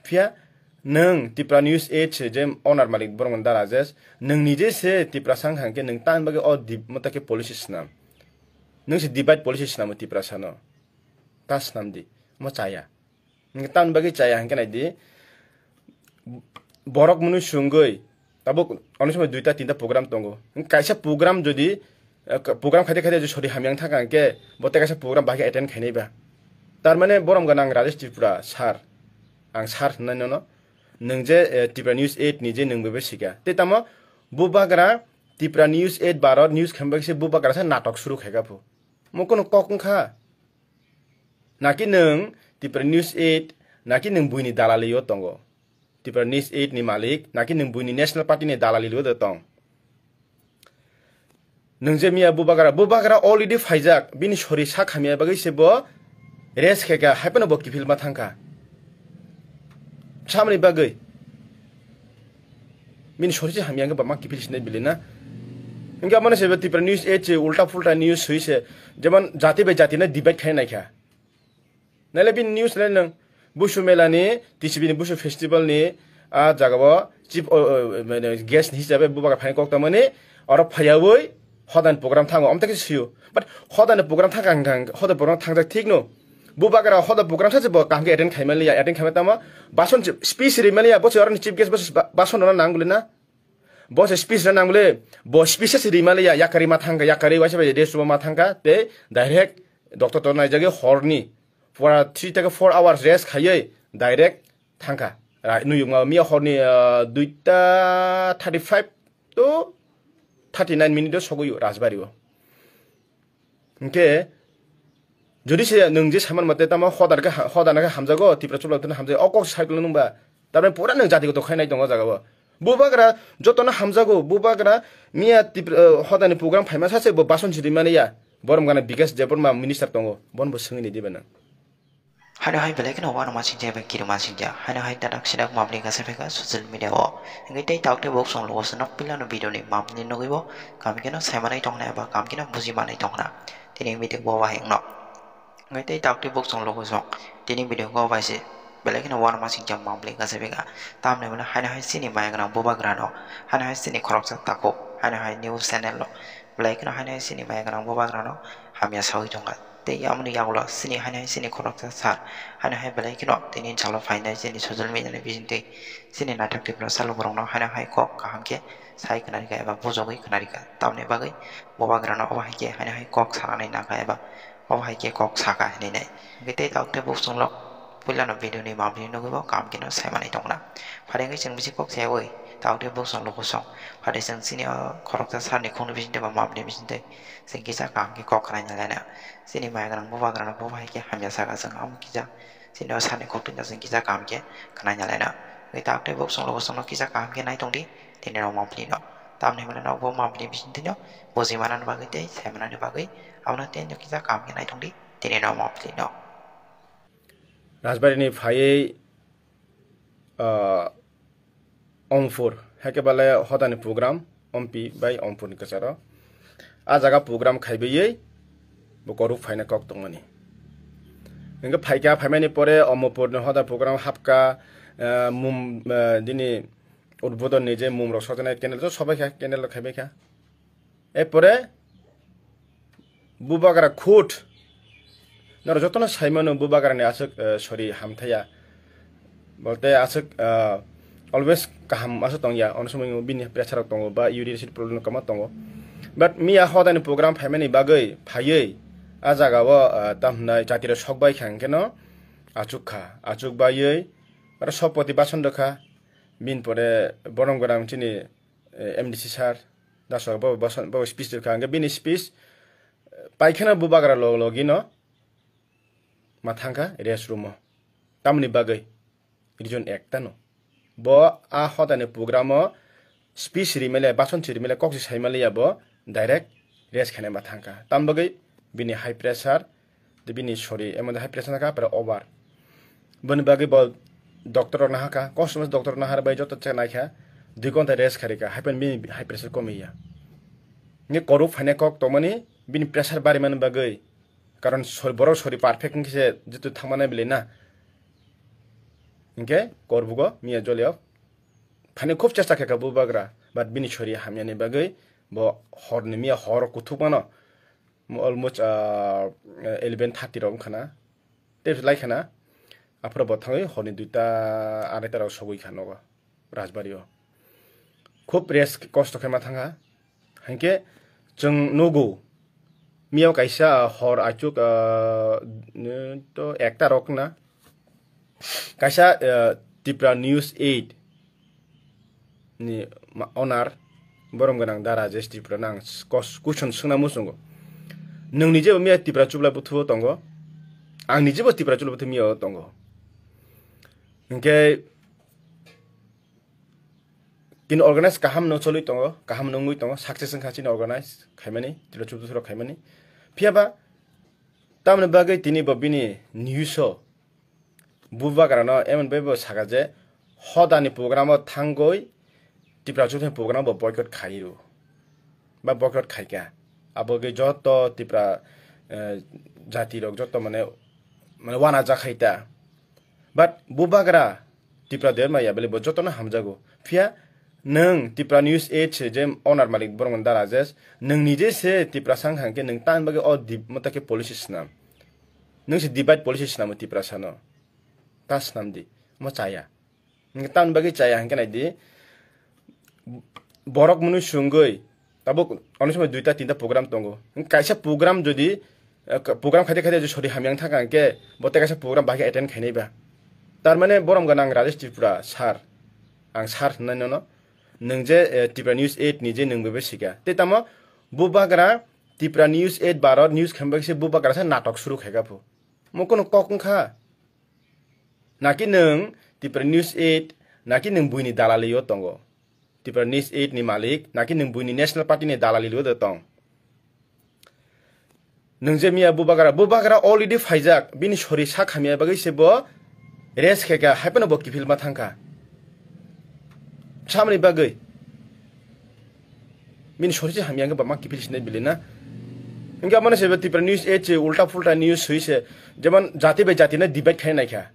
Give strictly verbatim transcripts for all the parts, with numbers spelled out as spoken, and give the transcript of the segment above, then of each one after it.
Phiya nwng Tipra News Eight se je owner malik borok mani da Rajesh, nwng nije se Tiprasa wngkha hwnkhe nwng tamni bagwi o dip-, mota khe policy swnam. Nwng se divide policy swnamo Tiprasano. Ta swnam di. Omo chaya. Hwnkhe tamni bagwi chaya hwnkhe nai di. Borok mwnwi swngwi tabuk onek somoi duita tinta program tongo. Hwnkhe kaisa program jodi, eh, ka-, program khaide khaide jodi sori hamya wng thangkha hwnkhe bo tei kaisa program bahai khe attend khainai ba. Tar mane borom gana ang Rajesh Tripura sir. Ang sir hwnwi nono. Nwng je, eh, Tipra News Eight ni je nwng bebe sika. Tei tamo bubagra Tipra News Eight Bharat News khaimba se bubagra se natok suru khaika phu. Mo kono kok wngkha. Naki nwng Tipra News Eight, naki nwng buini dalali o tongo. Tipra News Eight ni malik, naki nwng buini National Party ni dalali o tong. Nwng je miya bubagra, bubagra already phaijak, bini sori sak hamya bagwi se bo rest khaika, haiphano bo kiphilma thangkha. Samani bagwi. Bini sori se hamya hwnkhe bama kiphil sinai bili na. Hwnkhe amano se Tipra News Eight se ulta pulta news sui se, jemon jati bai jati no debate khai naikha. Naile bini news le nwng Busu Mela ni, T C B ni Busu Festival ni a jaga o chief, o, o, mane guest hisabe bubagra phai kok tamani oro phayawi hodan program thango, amtaki siyo. But hodan program thang kang kang, hodan program thangjak thik no. Bubagra hodan program sa se bo kaham khe attend khaimaliya, attend khaimai tamo. Bason se speech rimaliya, bo se oro ni chief guest bo se ba-, bason rona nanguli na. Bo se speech rona nanguli, bo speech se rimaliya, yakari ma thangka, yakari waisa bai de suba ma thangka, te direct doctor to naijagwi horni pura three theke four hours rest khaiwi direct thangkha. Ra-, nuyukma miya horni, ah, duita thirty five to thirty nine minute o sogwi o Rajbari o. Hwnkhe jodi se nwng je saimano mate tamo hodar khe ha-, hodana khe hamjago, Tipra chwla tene hamjago, o kok cycle nungba. Tamni pura nwng jati goto khainai tongo o jaga o. Bubagra jotono hamjago, bubagra miya Tipra, eh, hodani program phaima sache bo bason sidi mani ya. Borom gana Bikash Debbarma minister tongo, bon bo swngwi ni diba nang. Haino hai belai kheno uanama singcha eba kirima singcha. Haino hai tadak sidak mapni kasa pheka social media o. Hingke tei tauk tei bok song logo se nok pila no video ni mapni nugui bo. Kam keno saimanai tongna eba kam keno bujimanai tongna. Tini mitik bo wahing no. Hingke tei tauk tei bok song logo song. Tini video ko bai se belai kheno uanama singcha mapni kasa pheka. Tamni mane haino hai sini maya gana bubagra no. Haino hai sini khoroksa tako. Haino hai news channel no. Belai kheno haino hai sini maya gana bubagra no. Hamya sawi tongkha. Tei aboni yagulo chini haino hai chini khoroksa sir, haino hai belai kheno tini salo phainai chini social media ni bisingtwi chini naithok Tripura salo borokno haino hai kok kaham khe sai khwnarikha eba bujogwi khwnarikha. Tamoni bagwi bubagrano obo hai khe haino hai kok sanani nangkha eba obo hai khe kok sakha hinwi nai. Hwnkhe tei tabuk tei buk chwngno puilano video ni mapni nugwi bo kaham kheno saimanwi tongna. Phari wngwi chwng bisi kok sayawi tabuk tei buk chwng luku song. Phari chwng chini o khoroksa sir ni khungni bisingtwi ba mapni bisingtwi chwng kisa kaham khe kok khwnai nalaina. Chini maya gwnang bubagrano bo hai khe hamya saka chwng amo kisa chini o sani kok twi chwng kisa kaham khe khwnai nalaina. Tei tak tei bok chwng logo chwngno kisa kaham khe nai tongdi tini rok mapli no. Tamni hwnmano bo mapli bising twi no buji manani bagwi tei sai manani bagwi abono tei no kisa kaham khe nai tongdi tini rok mapli no. Rajbari ni phaiwi ah, Ompur, hake bale hodani program, Ompi bai Ompur ni kwcharo. A jaga program khaibaiyei, bo koruk phaina kok tongmani. Hingke phaikha, phaimani pore Omopur ni hoda program hapka, ah, mum, ah, dini udbodon ni je mum rok sojanai candle to sobaikha, candle rok khaibaikha. Erpore bubagra khut. Norok jotono saimano bubagrani aswk, eh, sori hamthaya. Bolte aswk, eh, always kaham aswk tongya. Ono somoi bini pressure rok tongo ba uric acid problem kama tongo. But miya hodani program phaimani bagwi phaiwi a jaga o, eh, tam hwnai jatiro sokbai kha hwnkhe no achuk kha. Achuk baiwi aro sopoti bason rwkha. Bini pore borom gwnang chini eh, M D C sir, Daswak bo, bo, bo speech rwkha, hwnkhe bini speech, eh, paikheno bubagra log logino ma thangkha rest room o. Tamoni bagwi region ekta no. Bo a hodani program o speech rimale, bason si rimale, kok si saimale ya bo direct rest khaina ma thangkha. Tam bagwi bini high pressure, de bini sori, emon de high pressure naka, pore over. Boni bagwi bo doctor rok nahaka, customers doctor nahar bai joto check naikha, dui ghonta rest kharika, happen bini high pressure komiya. Nge koruk phaina kok tongmani, bini pressure barimani bagwi, karon sori, borok sori perfect wngkhe se jitu thangmani bile na. Hinkhe Korbugo miya jolio thani khub chesta khe kha bubagra, but bini sori hamyani bagwi bo horni miya hor kuthukmano almost, ah, eleven thirty rok wngkha na. Tei lai khana, aphuru bo thangwi horni duita araita rok sogwi kha nogo Rajbari o. Khub rest kosto khe ma thangkha. Hinkhe chwng nugo, miyao kaisa hor achuk, ah, to ekta rok na. Kaisa, ah, Tipra News eight ni ma-, owner, borom gwnang da Rajesh Tripura nang kos-, kuchon swngna muchungo. Nwng ni jebo miya Tipra chubla buthu o tongo. Ang ni jebo Tipra chubla buthu miya o tongo. Hinkhe kini organize kaham no choli tongo, kaham no wngwi tongo, success wngkha chini organize khaimani, Tipra chubla buthu rok khaimani. Phiya ba tamni bagwi tini bo bini news o bubagra no emon bai bo saka je hodani program o thangwi Tipra chubla buthu ni program bo boycott khai rw ba boycott khai kha. Abo khe joto Tipra, eh, jati rok joto mane, mane wana jakhai ta. But bubagra Tipra derma ya bele bo joto no hamjago. Phiya nwng Tipra News eight se je owner malik borok da Rajesh, nwng nije se Tipra sang hangke nwng tan bagwi o dip mota khe policy snam. Nwng se divide policy snam Tipra sano. Ta snam di. Mo chaya. Nwng tan bagwi chaya hangke nai di. Borok mwnwi sungwi tabuk onek somoi duita tinta program tongo. Kaisa program jodi, eh, ka-, program khaide khaide jodi sori hamya wng thangkha hwnkhe bo tei kaisa program bahai attend khainai ba. Tar mane borom gwnang Rajesh Tripura sir, ang sir hwnwi nono. Nwng je, eh, Tripura News eight ni je nwng bebe sika. Tei tamo bubagra Tripura News eight Bharat News khaimba se bubagra se natok suru khaika phu. Mo kono kok wngkha. Naki nwng Tripura News eight, naki nwng buini dalali o tongo. Tripura News eight ni malik, naki nwng buini National Party ni dalali o tong. Nwng je miya bubagra, bubagra already phaijak, bini sori sak hamya bagwi se bo rest khe kha, hai phano bo kiphil ma thang kha. Samani bagwi. Bini sori se hamya hwnkhe ba ma kiphil sinai bili na. Hwnkhe amano se Tripura News eight se ulta pulta news sui se, jemon jati bai jati no debate khai nai kha.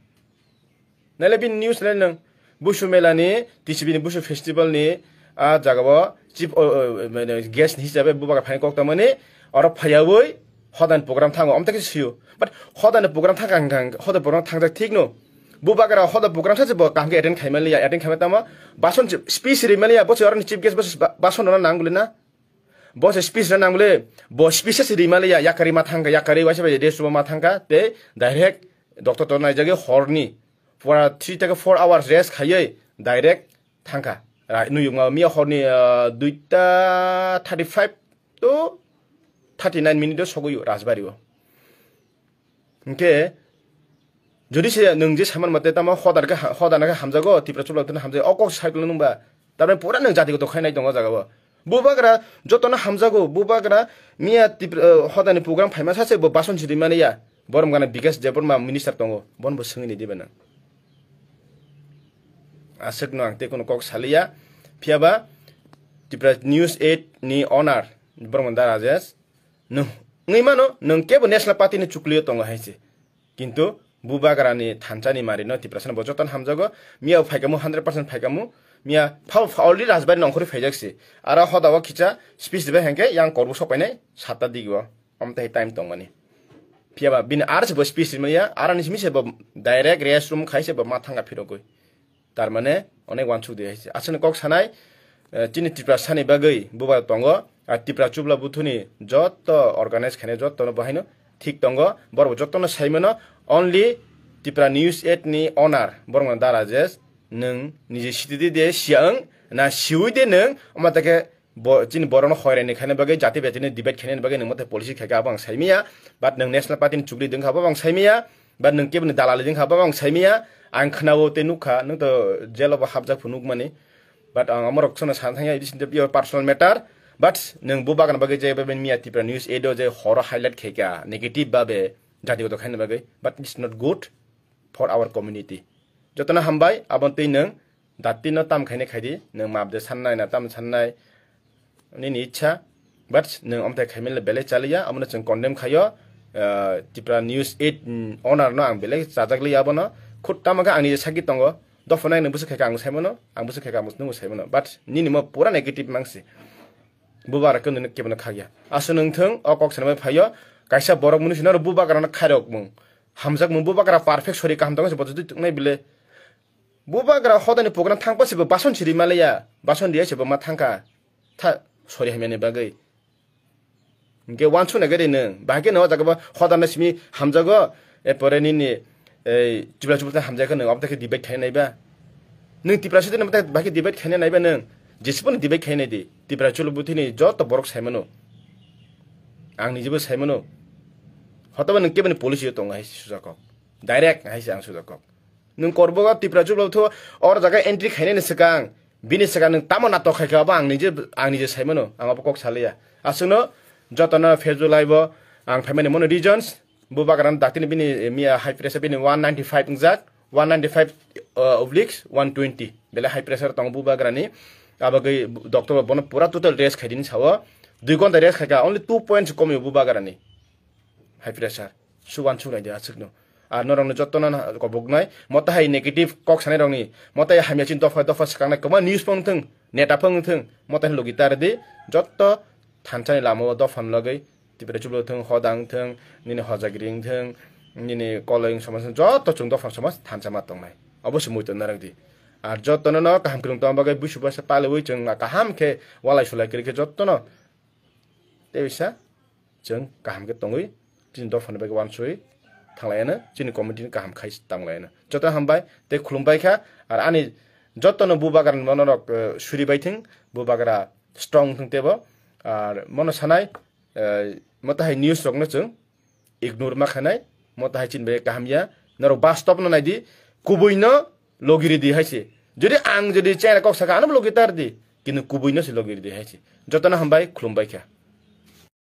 Naile bini news nai nang. Busu mela ni, T C B ni Busu festival ni, a jaga o chief, o, o, mane guest ni hisabe bubagra phai kok tamani, oro phaiyawi hodan program thango, amta khe siyo. But hodan program thang kang kang, hodan program thangjak thik no. Bubagra hodan program sa se bo kaham khe attend khai maliya, attend khai tamo, bason chi-, speech ri maliya, bo se oro ni chief guest bo se ba-, bason rona nang bole na. Bo se speech rona nang bole, bo speech se ri maliya, yakari ma thang kha, yakari waisa bai de suba ma thang kha, te direct doctor to nai jage horni. Pura three theke four hours rest khaiwi direct thangkha. Ra-, nuyukma miya horni, ah, duita thirty five to thirty nine minute o sogwi Rajbari o. Hinkhe, jodi se nwng je saman mate tamo hodar khe ha-, hodar khe hamjago, Tripura chubla tene hamjago, o kok cycle nungba. Tarmane pura nwng jati goto khainai tongo o jaga o. Bubagra jotono hamjago, bubagra miya Tripura, eh, hodani program phaima sache bo bason chiri mani ya. Borom gana Bikash Debbarma minister tongo, bon bo swngwi ni diba nang. Aswk no ang tei kono kok saliya, phiyaba Tripura News eight ni owner borom da Rajesh, nwng wngwi mano nwng kebo National Party ni chukliyo tongo hai se. Kintu bubagra ni thansa ni mari no Tiprasa no bo joto no hamjago. Miya phaikamu hundred percent phaikamu. Miya pha, pha already Rajbari nongkhorwi phaijak se. Aro hoda o khicha speech ribai hwnkhe yang korbu sok painai satta digi o. Omo tei time tongmani. Phiyaba bini ar se bo speech rimaya, ar ni simi se bo direct rest room khai se bo ma thanga phirogwi. Tar mane onek wansuk di hai se. Aswkni kok sanai, eh, chini Tiprasa ni bagwi bubagra tongo. Ar Tipra chubla buthuni joto organize khainai joto no bo haino thik tongo. Borok bo joto no sai mano. Only Tipra News eight ni owner borok no da Rajesh, nwng niji sitidi de siya wng na siwi de nwng omo teke bo chini borok no hoirai ni khaina bagwi jati bai tini debate khaina bagwi nwng mothe policy khaika abo ang sai maya. But nwng National Party ni chukli dwng kha abo ang sai maya. But nwng kebo ni dalali dwng kha abo ang sai maya. Ang khwnao tei nukha nwng to jail o bo hapjak phu nukmani. But ang amorok sono sana thangya, it is your personal matter. But nwng bubagra bagwi je bai miya Tipra News eight o je horo highlight khaika negative babe jati goto khaina bagwi. But it's not good for our community. Jotono hambai, abon twi nwng dati no tam khaina khaidi, nwng map de sannai na tam sannai, nini ichha. But nwng omthai khaimile belai chaliya, abono chwng condemn khaio. Ah, Tipra News eight, mm, owner no ang belai chajak liya abono. Khut tamo khe ang nije sakki tongo. Dophano nang bwswk khaikha ang saimano, ang bwswk khaikha ang nung saimano. But nini mo pura negative mangsi. Bubagra khe nini kebono khakya. Aswk nung thung, o kok sanamai phaio. Kaisa borok mwnwi sino bubagrano khairok mung. Hamjak mung bubagra perfect sori kaham tongo se bojo twi tuknai bile. Bubagra hodani program thangpa se bo bason siri maliya. Bason riya se bo ma thangkha. Tha sori hamyani bagwi. Hingke wansuk nai gari nung. Bahai khe no o jaga bo hodano simi hamjago. Epore nini ei Tripura chubuk hamjai khe nung. Obo khe debate khainai ba. Nung Tripura sidi nung bahai khe debate khainai ba nung. Jesipon debate khainai di. Tripura chulu buthini joto borok saimano. Ang nijebo saimano. Hotoba nung keboni policy o tongo hai sujak kok. Direct hai se ang sujak kok. Nung korbogo Tripura chubuk tho or jaga entry khainani swkang. Bini swkang nung tamo natok khaikha abo ang nije, ang nije saimano, ang abo kok saliya. Aswkno jotono Facebook live o ang phaimani mono reasons, bubagrano daktini bini, eh, miya high pressure bini one ninety five wngjak, one ninety five, uh, obliques one twenty. Bele high pressure tongo bubagrani, abagwi doctor bo bono pura total rest khaidini sao, dui gonta rest khaikha, only two points komio bubagrani. High pressure. Suwan sunai de aswkno. Ar norokno jotono na koboknai. Mota hai negative kok sanai rokni. Mota hai hamya chin dopha dopha swkangnai. Kwma news phone thung. Neta phone thung. Mota hai logi tar di. Joto thansani lama o dopha logoi. Tipra chublo thung, hodang thung, nini hojagiri thung, nini koloi somaj joto chung dopha somaj thansa ma tongnai. Obo se muitu narwk di. Ar jotono no kaham kwrwng tong bagwi busu basa paliwi chung kaham khe walai sulai kwrwi khe jotono. Tei bisa chwng kaham khe tongwi chini dophani bagwi wansugwi thanglaiano, chini community ni kaham khai tanglaino. Joto hambai tei khulumbai kha, ar ani jotono bubagrani monorok, eh, suri bai thung, bubagra strong thung tebo, ar mono sanai, eh, mota hai news rokno chwng ignore ma khainai, mota hai chini bagwi kaham ya, norok bastop no naidi, kubui no logiri di hai se. Jodi ang jodi chera kok saka ano logi tar di, kintu kubui no se logiri di hai se. Jotono hambai khulumbai kha.